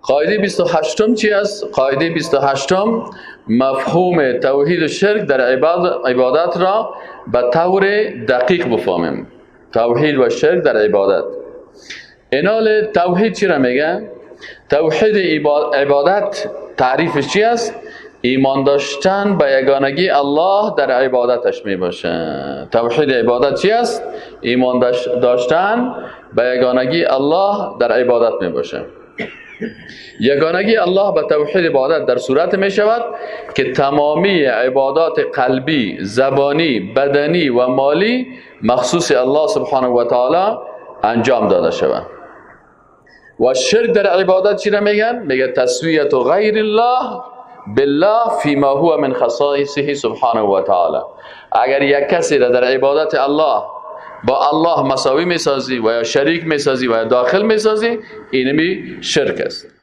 قاعده 28 چی است؟ قاعده 28: مفهوم توحید و شرک در عبادت را به طور دقیق بفهمیم. توحید و شرک در عبادت. اینال توحید چی را میگه؟ توحید عبادت تعریفش چی است؟ ایمان داشتن به یگانگی الله در عبادتش می باشه. توحید عبادت چی است؟ ایمان داشتن به یگانگی الله در عبادت می باشه. یگانگی الله به توحید عبادت در صورت می شود که تمامی عبادات قلبی، زبانی، بدنی و مالی مخصوص الله سبحانه و تعالی انجام داده شود. و شرک در عبادت چی را میگن؟ میگه تسویت غیر الله بالله فيما هو من خصائصه سبحانه و تعالی. اگر یک کسی را در عبادت الله با الله مساوی میسازی و یا شریک میسازی و یا داخل میسازی، اینمی شرک است.